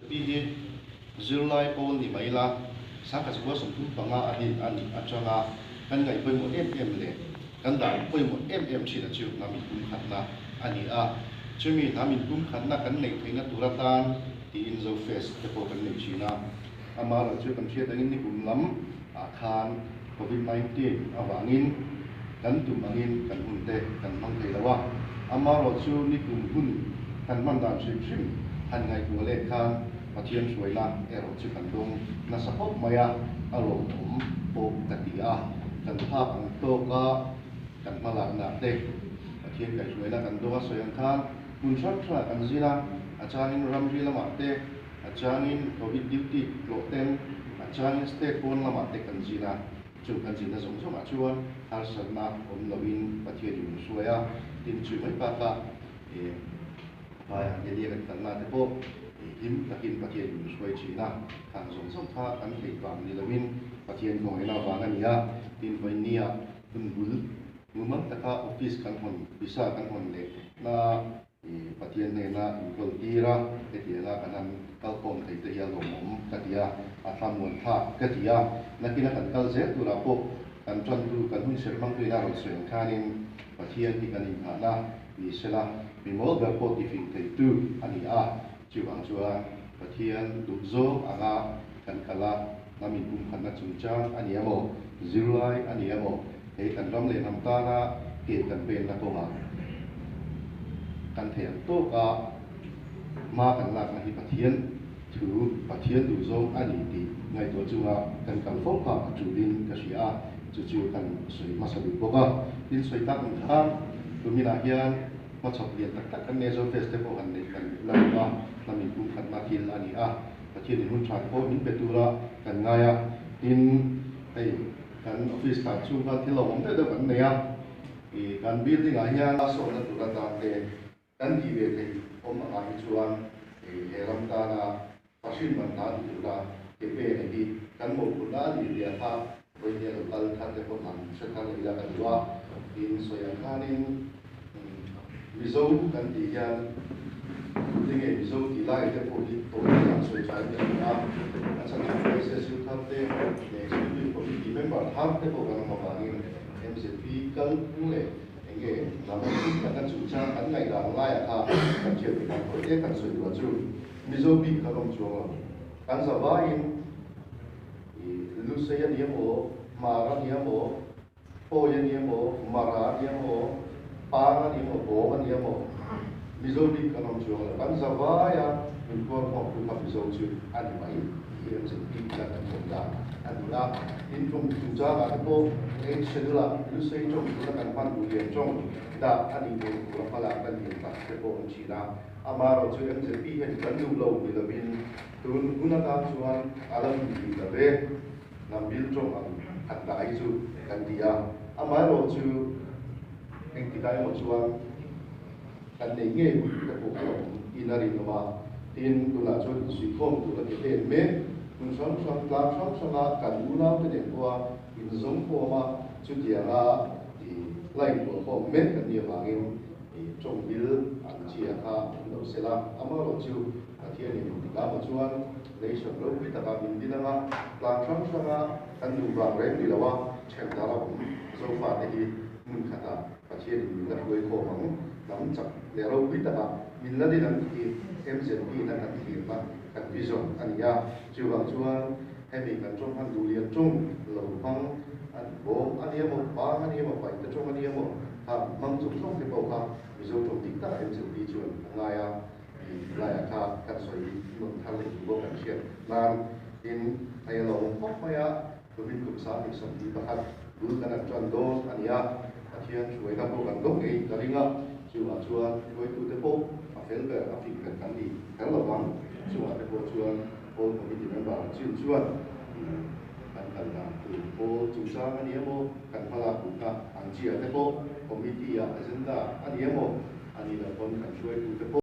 Pi hi zirlai pawl ni mai la, 1935 a din a nih atanga kan ngaih pawimawh em em leh kan dan pawimawh em em thin a chu hnam inpumkhatna a ni a. Chumi hnam inpumkhatna kan neih theihna tur atan tiin Zofest te pawh kan nei thin a. Amaherawhchu kan hriat angin nikum lam ah khan Covid 19 avangin kan tum angin kan hun te kan hmang thei lo a. Amaherawhchu nikum hun kan hman dan hrim hrim han ngaihtuah leh khan Pathian hruaina erawh chu kan dawng nasa khawp mai a, a lawmawm pawh ka ti a. Kan phak ang tawka kan hmalakna te Pathian kaihhruaina kan dawng a sawi ang khan hmun hrang hrangah kan zin a, a changin ramri lamah te, a changin Covid duty tlawh ten, a changin state pawn lamah te kan zin a. Chung kan zinna zawng zawngah chuan harsatna awm loin Pathianin min hruai a, tin chu mai bakah eh Vai Angelia kan kalna te pawh hlim takin Pathianin min hruai thin a, khang zawng zawng kha kan theih vang ni loin Pathian kawngaihnna vang a ni a, tin vawinia hun bul mumal taka office kan hawn, pisa kan hawn leh na Pathian hnena inkawl tir a, hetianga kan han kalkhawm thei te hi a lawmawm ka ti a, a thlamuan thlak ka ti a, nakina kan kal zel turah pawh kan tantu kan hun serh hmangtuin a rawn sawi ang khanin Pathian hi kan inghahna ni sela mi mawl ber pawh tifing theitu a ni a, chuvang chuan Pathian duh zawng anga kan kal a, hnam inpumkhatna chungchang a ni emaw, zirlai a ni emaw, hei kan ram leh hnam tana ke kan penna kawngah kan thei ang tawk a, hma kan lakna hi Pathian thu, Pathian duh zawng a ni tih ngaihtuah chunga kan kal fo kha a tulin ka hria a, chu chu kan sawi hmasa duh bawk a. Tin sawi tak ang khan tuminah hian hmachhawp lian tak tak kan nei a, Zofest te pawh han neih kan la duh a, hnam inpumkhatna thil a ni a. Pathianin hun tha te pawh min pe tura kan ngai a, tin hei kan office thlan chhung khan thil awmawm deuh deuh kan nei a, ih kan building ah hian a sawhna tur atan te kan tih ve theih awm angah hi chuan ih he ram tana Pahrin man hna ti tura ke pe nei hi kan mawhphurhna a nih zia kha vawinia lo kal thar te pawh han hre thar leh ila ka duh a, tin sawi ang khanin Mizo kan tih hian tute nge Mizo tih lai te pawh hi tawi te an sawi tha in ka hria a, a chhan chu SSU thar te leh Executive Committee member thar te pawh kan awm avangin MZP kal phung leh eng nge lam kan chungchang kan ngaihdan laiah kha kan hriat theih ang tawi te kan sawi duh a chu Mizo bik kan awm chuang lo. Kan zavaiin Lusei a ni emaw, Hmar a ni emaw, Pawi a ni emaw, Mara a ni emaw, Pang a ni emaw, Bawng a ni emaw, Mizo bik kan awm chuang lo. Kan zavaia min kualkhawmtu kha Mizo chu a ni mai tih hi MZP hian kan pawm dan a ni a. Tin, ṭawng chungchangah te pawh Eighth Schedule-ah Lusei ṭawng tuna kan hman duh lian ṭawng dah a nih theih tura hmalak kan lian tak te pawh an ṭhin a. Amaherawh chu MZP hian kan duh lo ni lovin tun hun atan chuan a la hun rih lo ve. Hnam bil tawng ang han dah hi chu kan ti a, amaherawh chu engtikah emaw chuan kan nei ngei hun te pawh a lo awm in a rinawm a. Tin, tunah chuan insuihkhawm tur a ti pen mek. Hmun hrang hrang, tlang hrang hranga kan unaute nen pawha inzawmkhawm a, chutianga line kualkhawm mek kan nih avangin Tawng bil ang chi a kha awm lo se la, amaherawh chu Pathianin engtik ah maw chuan nation ropui takah min din anga tlang hrang hranga kan duh vang reng ni lo a, then dar a awm Zofate hi hmun khatah Pathianin min la hruai khawm ang, hnam chak leh ropui takah min la din ang tih hi MZP in a kan thlirna kan vision a ni a, chuvang chuan hemi kan tawng hman duh lian tawng lo hmang a bawm a ni emaw, pang a ni emaw, paihte tawng a ni emaw, Kha hmang chung chung te pawh kha Mizo tawng dik tak MZP chuan a ngai a, laiah kha kan sawi nawn thar leh duh bawk kan hriat nan tin hei a lo awm khawp mai a, tumin kum 2021 bul kan han tan dawn a ni a, Pathian hruaina pawh kan dawng ngei ka ring a, chungah chuan hruaitute pawh a fel ber a fing ber kan ni kher lo vang, chungah te pawh chuan Pawl Committee member chin chuan kan kal dan tur pawl chungchang a ni emaw, kan hmalak duhna ang chiah te pawh Committee-ah agenda a ni emaw, a nih loh pawn kan hruaitute pawh.